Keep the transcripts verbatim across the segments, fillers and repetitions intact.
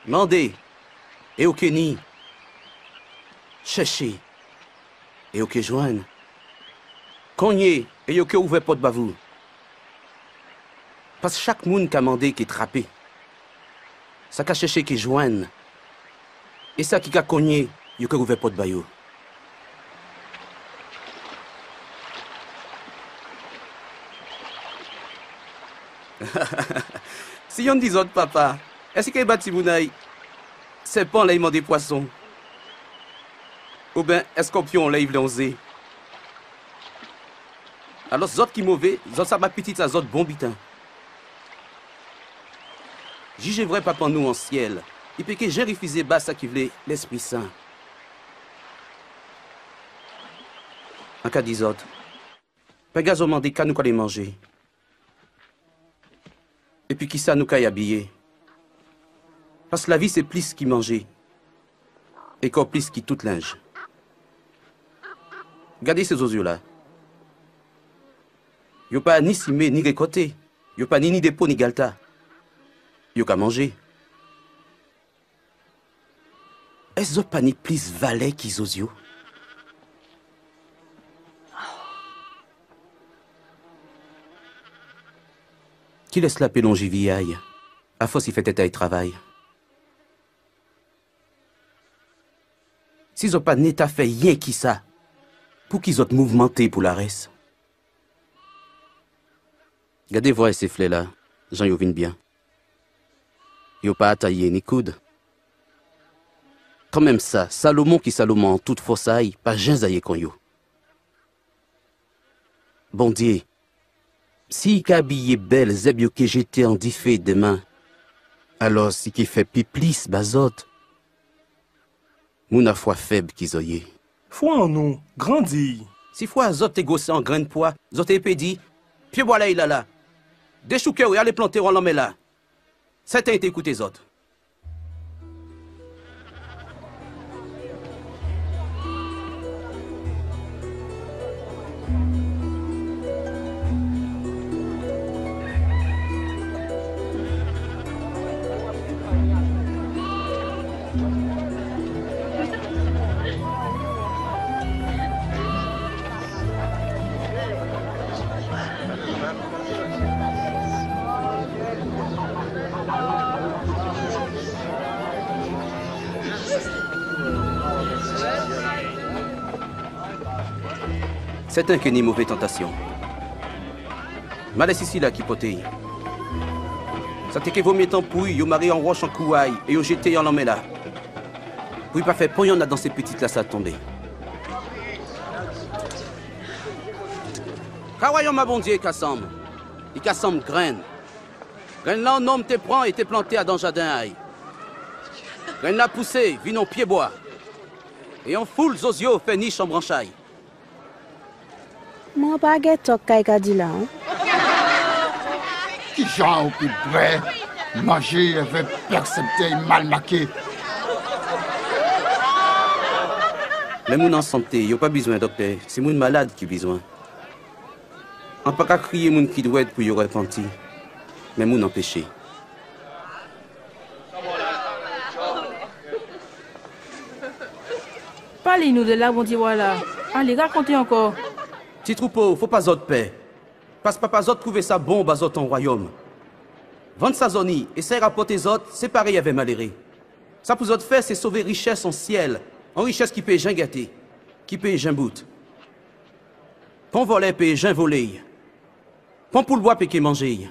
Mandé, é yo ké ni. Chèché, é yo ké jwenn. Kongné, é yo ké ouvè pòt ba vou. Pas chak moun ka mandé ké trapé. Sa ka chèché ké jwenn. É sa ki ka kongné, yo ké ouvè pòt ba yo. Si yonn di zòt, papa, ès i ké ba timoun a'y sèpan lè i mandé pwason? Oben èskòpyon lè i vlé on zé? Alò, zòt ki mové, zòt sa ba pitit a zòt bon biten. Jijé vré Papa nou an syèl, i pé ké jen rifizé ba sa ki vlé Lèspri Sen. An ka di zòt, pingazon mandé ka nou ka alé manjé. Épi kisa nou kay abiyé? Pas lavi sé plis ki manjé, é kò plis ki tout lenj. Gadé sé zozyo-la. Yo pa ni simé ni rékòté. Yo pa ni ni dépo ni galta. Yo ka manjé. Ès zòt pa ni plis valè ki zozyo? Kilès la pé lonji vi a'y, afòs i fè tèt a'y travay? Si zòt pa néta fè yenki sa, pouki zòt mouvmanté pou larès? Gadé vwè sé flè-la, jan yo vin byen. Yo pa tayé ni koud. Kanmenm sa, Salomon ki Salomon an tout fòs a'y pa jen zayé kon yo. Bondyé, si i ka abiyé bèl zèb yo ké jété an difé dèmen, alò i ké fè pi plis ba zòt. Moun a fwa fèb ki zòt yé. Fwa an nou, grandi. Si fwa a zòt té gwosè an grenn pwa, zòt té pé di, pyébwa-la i la la. Déchouké'w é alé planté'w an lanmè-la. Sèten i té kouté zòt. Sèten ké ni mové tantasyon. Malè sisi-la ki pòté'y. Sa té ké vo myé tan pou'y yo maré on wòch an kou a'y é yo jété'y an lanmè-la, pou i pa fè pon yonn adan sé pitit-lasa tonbé. Ka wayòm a Bondyé ka sanm? I ka sanm grenn. Grenn-la on nonm té pran é té planté adan jaden a'y. Grenn-la pousé, vin on pyébwa. É on foul zozyo fè nich an branch a'y. Mwen pa gèt sa kay ka di la, en. Kijan ou pé bwè, manjé avè pèsèptè mal maké? Lè moun an santé, yo pa bizwen doktè, sé moun malad ki bizwen. An pa ka kriyé moun ki dwèt pou yo répanti, mé moun an péché. Palé nou dè la Bondyé wè la. Alé, rakonté ankò. Ti twoupo, fò pa zòt pè. Pas Papa zòt twouvé sa bon ba zòt an wayòm. Vann sa zòt ni, é sa i rapòté zòt, séparé'y avè maléré. Sa pou zòt fè, sé sové richès an syèl, on richès ki pé jen gaté, ki pé jen bout. Pon vòlè pé jen volé'y. Pon poulbwa pé ké manjé'y.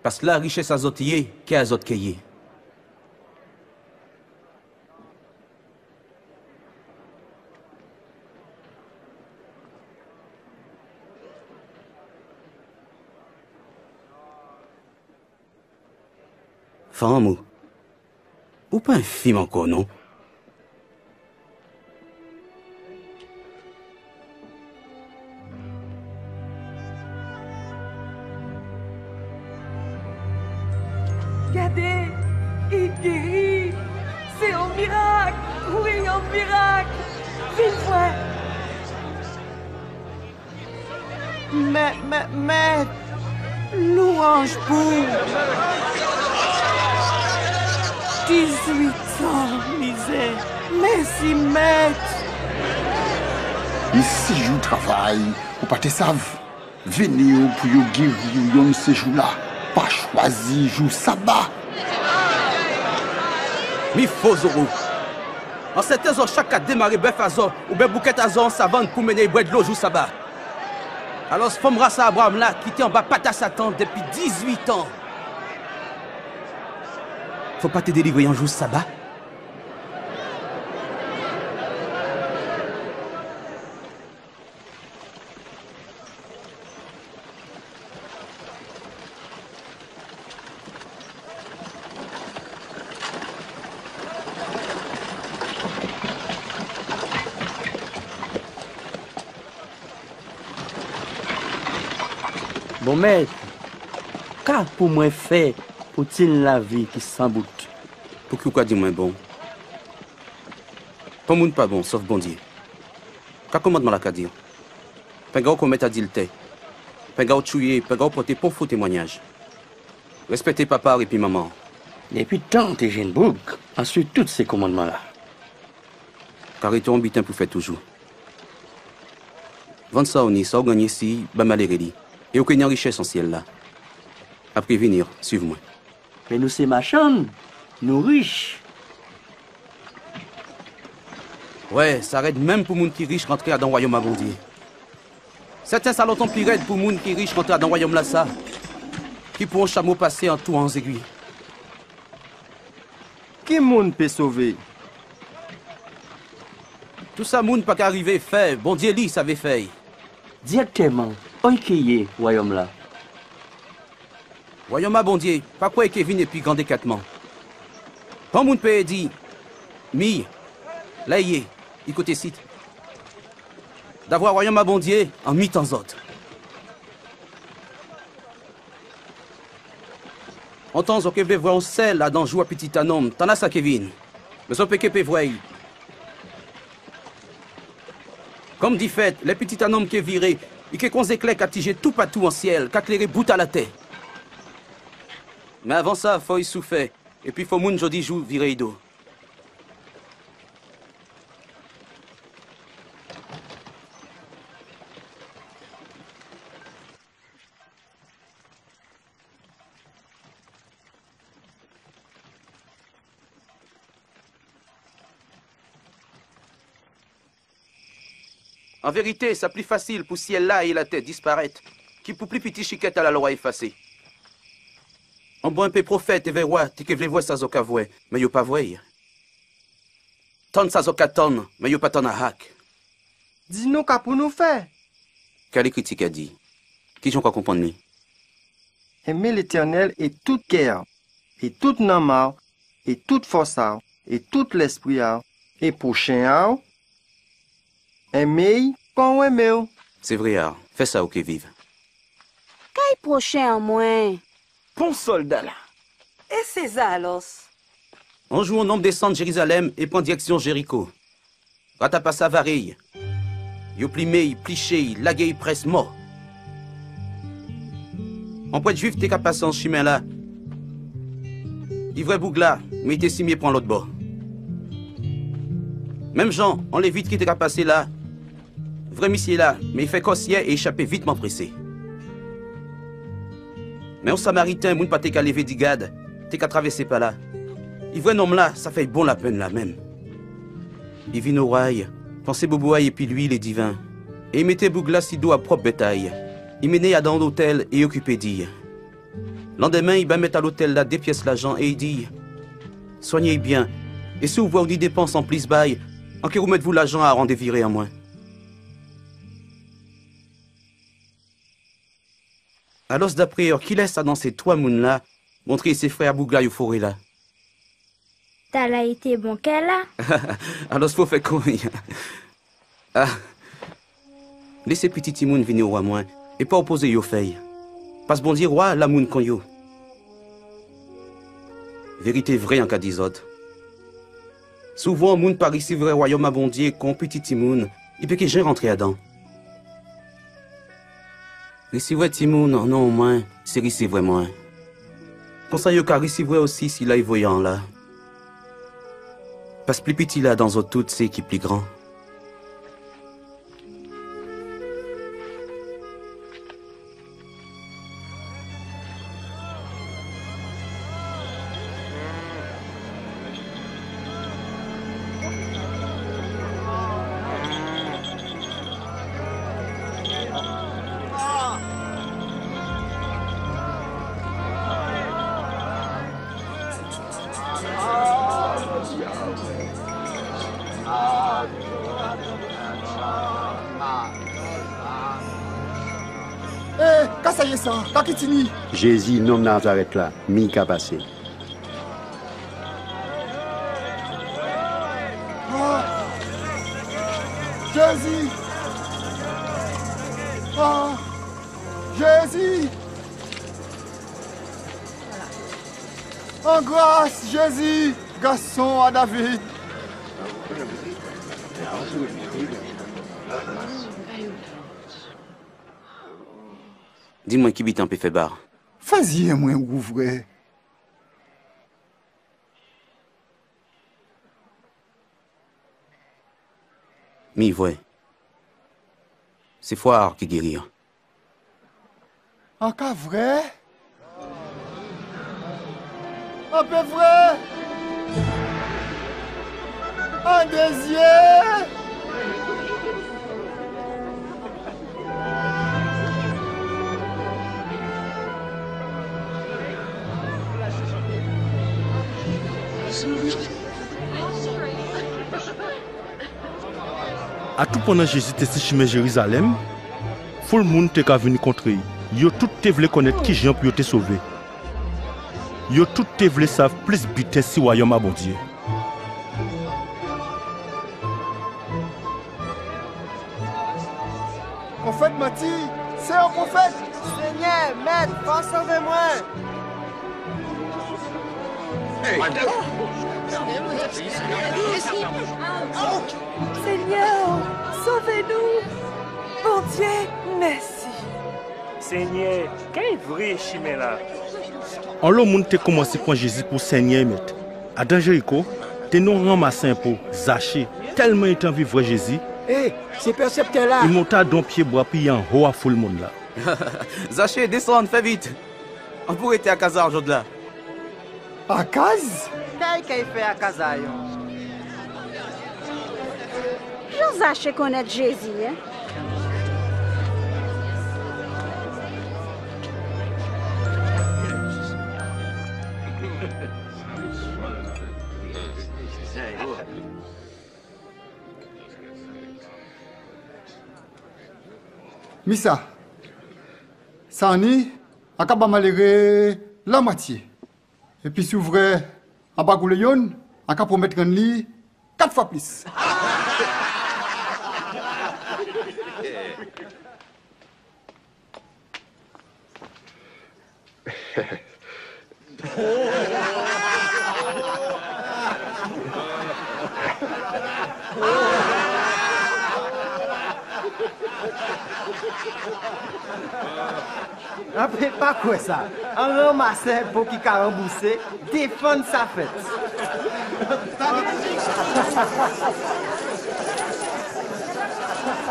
Pas la richès a zòt yé, kè a zòt ké yé. Fanm, ou, ou pa enfim ankò, non? Gadé, i géri! Sé on mirak! Wi, on mirak! Vin vwè! Mè, mè, mèt! Louanj pou ou. Dizuit an mizè. Mèsi, Mèt. É sis jou travay, ou pa té sav? Vini yo pou yo géri yo yonn sé jou-la, pa chwazi jou saba. Mi fo zòrèy. An sèten zòt chak ka démaré bèf a zòt oubyen boukèt a zòt an savann pou mennen bwè dlo jou saba. Alò, fanm ras a Abraram la ki té anba pat a Satan dépi dizuit an, fo pa té délivré an jou saba? Bon, Mèt, ka pou mwen fè pou tin lavi ki san bout? Pouki ou ka di mwen bon? Pon moun pa bon, sòf Bondyé. Ka kòmandman-la ka di? Pinga'w komèt adiltè. Pinga'w tchouyé, pinga'w pòté pon fo témwanyaj. Rèspèté papa'w épi manman'w. Dépi tan ou té jenn boug, an suiv tout sé kòmandman-la. Ka rété on biten pou fè toujou. Vann sa ou ni, sa ou gannyé isi, ba maléré li, é ou ké ni on richès an syèl-la. Apré vini, suiv mwen. Mé nou sé machann, nou rich. Wè, sa rèd menm pou moun ki rich rantré adan wayòm a Bondyé. Sèten sa lontan pli rèd pou moun ki rich rantré adan wayòm-lasa ki pou on chamo pasé an tou a on zégwi. Ki moun pé sové? Tou sa moun pa ka rivé fè, Bondyé li savé fè'y. Dirèktèman, oy ké yé wayòm-la? Wayòm a Bondyé pa kwè i ké vin épi gran dékatman. Pon moun pé di: Mi la i yé, i koté sit. Davwa wayòm a Bondyé an mitan zòt. Ontan zòt ké vlé vwè on sèl adan jou a Pitit a Nonm, tan-lasa ké vin. Mé zòt pé ké pé vwè'y. Kòm di fèt, lè Pitit a Nonm ké viré, i ké kon zéklè ka tijé toupatou an syèl, ka kléré bout a latè. Mé avan sa, fò i soufè, épi fò moun jòdijou viré'y do. An vérité, sa pli fasil pou syèl-la é latè disparèt ki pou pli piti chikèt a lalwa éfasé. Onbren pé pwofèt évè wa té ké vlé vwè sa zòt ka vwè, mé yo pa vwè'y. Tann sa zòt ka tann, mé yo pa tann ahak. Di nou ka pou nou fè. Ka Lékriti ka di? Kijan ou ka konprann li? Enmé Létènèl é tout kè a'w, é tout nanm a'w, é tout fòs a'w, é tout lèspri a'w, é pwochen a'w, enmé'y kon ou enmé'w. Sé vré, a, fè sa ou ké viv. Kay pwochen an mwen? Pon sòlda-la. É Séza alòs? On jou, on nonm désann Jérizalèm é pran dirèksyon Jériko. Rat a pa sa varé'y. Yo plimé'y, pliché'y, lagé'y près mò. On prèt jwif té ka pasé an chimen-la. I vwè boug-la, mé i té simyé pran lòt bò. Menm jan, on Lévit ki té ka pasé la, vwè misyé-la, mé i fè kòsyè é i chapé vitman présé. Mé on Samariten, moun pa té ka lévé di gad, té ka travèsé pa la. I vwè nonm-la, sa fè'y bon lapenn lamenm. I vin owa'y, pansé bobo a'y épi lwil é diven, é i mété boug-la si do a pwòp bèt a'y. I mennen'y adan on lotèl é i okipé di'y. Landèmen, i ba mèt a lotèl-la dé pyès lajan é i di'y: Swanyé'y byen, é si ou vwè ou ni dépans anplis ba'y, an ké woumèt vou lajan a randé viré an mwen. Alòs, dapré'w, kilès adan sé twa moun-la montré sé frè a boug-la yo foré la? Tala i té bon kè-la. Alòs fò fè kon. A. Lésé piti timoun vini owa mwen, é pa opozé yo fè'y. Pas Bondyé wa la moun kon yo. Vérité vré an ka di zòt. Souvan, moun pa risivwè wayòm a Bondyé kon piti timoun, i pé ké jen rantré adan. Risivrè timoun an non mwen, sé risivrè mwen. Konsa yo ka risivrè osi sila i voyé an la. Pas pli piti la dan zot tout sé ki pli gran. É, ka sa yé sa? Ka ki tini? Jézi, nonm Nazarèt la, mi ka pasé. Ah! Jézi! Ah! Jézi! An gras, Jézi, gason a David! Di mwen ki biten an pé fè ba-w? Fè zyé mwen wouvrè. Mi vwè. Sé fwa a-w ki géri an. An ka vwè? An pé vwè? An dé zyé? Atoupannan Jézi té si chimen Jérizalèm, foul moun té ka vini kontré-y. Yo tout té vlé konnèt kijan pou yo té sové. Yo tout té vlé sav plis biten si wayòm a Bondyé. Pwofèt manti, sé on pwofèt. Senyè, Mèt, fò sové mwen. Senyè, sové nou. Bondyé, mèsi. Senyè, kay vré chimen-la. Onlo moun té koumansé pran Jézi pou Senyè é Mèt. Adan Jériko, té ni on ranmasè enpo, Zaché, tèlman i té anvi vwè Jézi, é, sé pèsèptè-la, i monté adan on pyébwa, pi anho a foul moun-la. Zaché, désann, fè vit. An pou rété a kaz a-w jòdla. A kaz? Kay kay fè a kaz a-w? Jan Zaché konnèt Jézi, en? Mi sa. Sa an ni, an ka ba maléré lanmwatyé. Épi si ou vwè an pa goulé yonn, an ka pwomèt rann li kat fwa plis. An pé pa kwè sa. On ranmasè enpo ki ka ranbousé, défann sa fèt.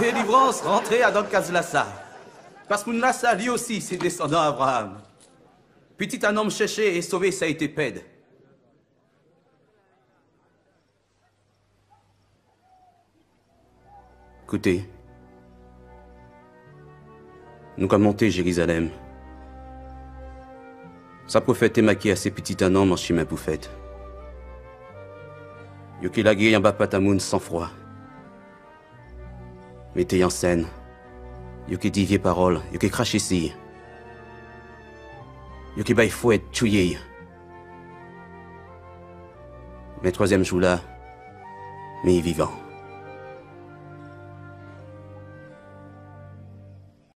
Délivrans, rantré adan kaz-lasa. Pas moun-lasa, li osi, sé désandan Abraam. Pitit a nonm chèché é sové sa i té pèd. Kouté, nou ka monté Jérizalèm. Sa pwofèt té maké a sé pitit a nonm an chimen pou fèt. Yo ké lagé-y anba pat a moun san fwa. Mété-y an sèn. Yo ké di vyé pawòl, yo ké kraché si-y. Yo ké ba-y fwèt, tchouyé-y. Mé twazyèm jou-la, mi vivan.